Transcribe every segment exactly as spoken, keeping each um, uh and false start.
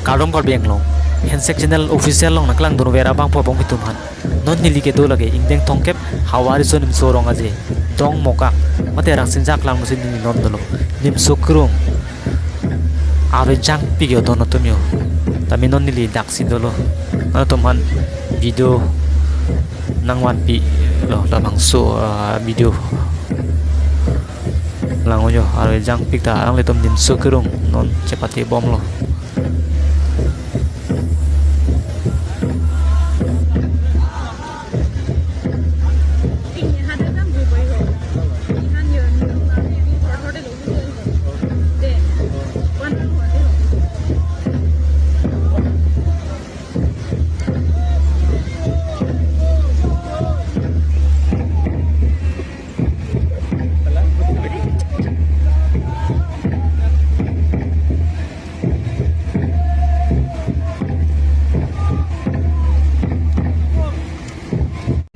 Kardom Karbi Anglong, Handshake Channel Official along nangkelang dunver abangphu abangphi atum aphan. Non neli kedo lake ingdeng thomkep, Havar Riso Nimso Rong Aje, Dongmukak, mate Rangsinja aklang musi neli non dolo. Nimso Kerung arve jangpik yo don atum yo. Tame non neli daksi dolo. Nangtum aphan video nangvanpi lo, labangso, ah, video. Lang yo, arve jangpik ta, alanglitum Nimso Kerung non chepate bomlo.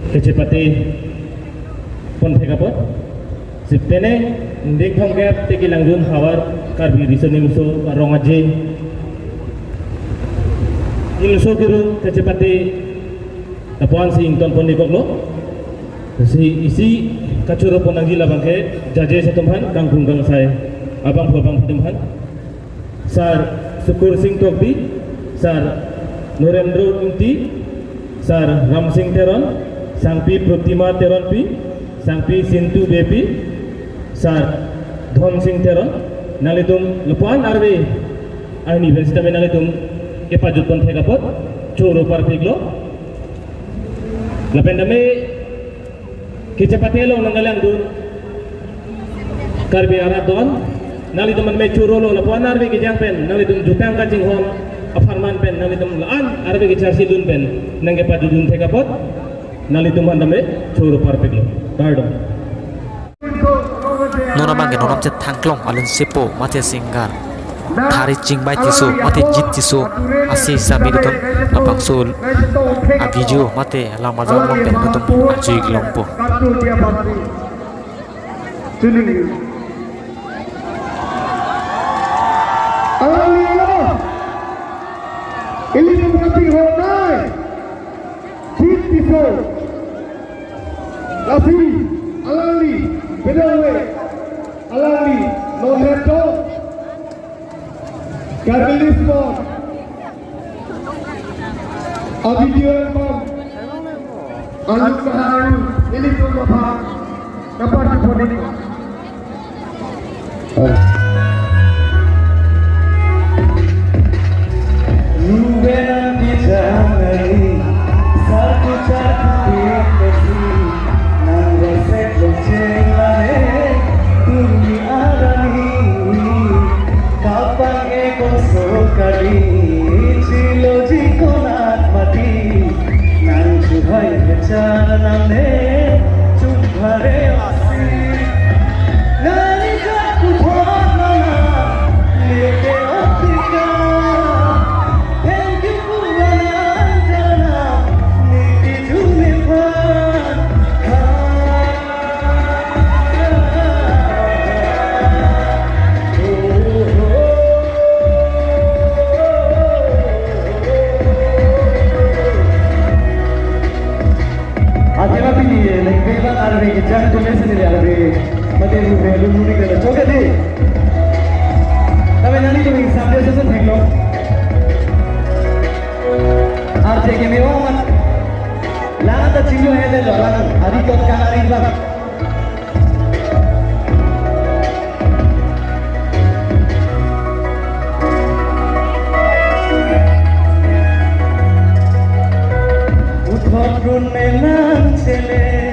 Kachepate ponthek apot, si penang ingdeng thomkep te kelang dun Havar Karbi Riso Nimso Rong Aje, Nimso Kerung kachepate lapu-an si ingtonpon iklo. Si isi kachoro pon nangji labang ke judges atum aphan, kangkung kangsai abangphu abangphi atum aphan. Sir Sukur Sing Tokbi, Sir Norendro Ingti, Sir Ramsing Teron, Sangpi Protima Teronpi, Sangpi Sintu Beypi, Sir Dhon Sing Teron, nanglitum lapu-an arve ahin pen sitame nanglitum kepajut ponthek apot choro parpiklo. Lapen tame kachepate along nangkelang dun Karbi arat don, nanglitum tame chorolo, lapu-an arve kejang pen nanglitum jutang kachinghon apharman pen nanglitum la-an arve kecharsi dun pen nangkepajut ponthek apot nanglitum aphan tame choro parpiklo. Kardom. Non abang ke non amchethang klong alun sepo mate singer Thari Chingbai Tisso mate Jit Tisso ase sami dotun, labangso a video mate langmajang along pen dotun ajui longpo. Ili demokrasi honai. Jit Tisso. Lasi, alangli, bedawe, alangli, non reto, Karbilismo, a video album, alun kaharu, ili tum apa, kapar di phonik. Akhirnya pini, lengkap arve kejang tulis sendiri arve. Mati ruhe lu muni kena coba deh. Tapi nanti tuh exam dia susah teklo. Arje ke mewah mat. Lang ta chinglo hele lo lang. Adi kot kan ari bang. Uthot run menang chele.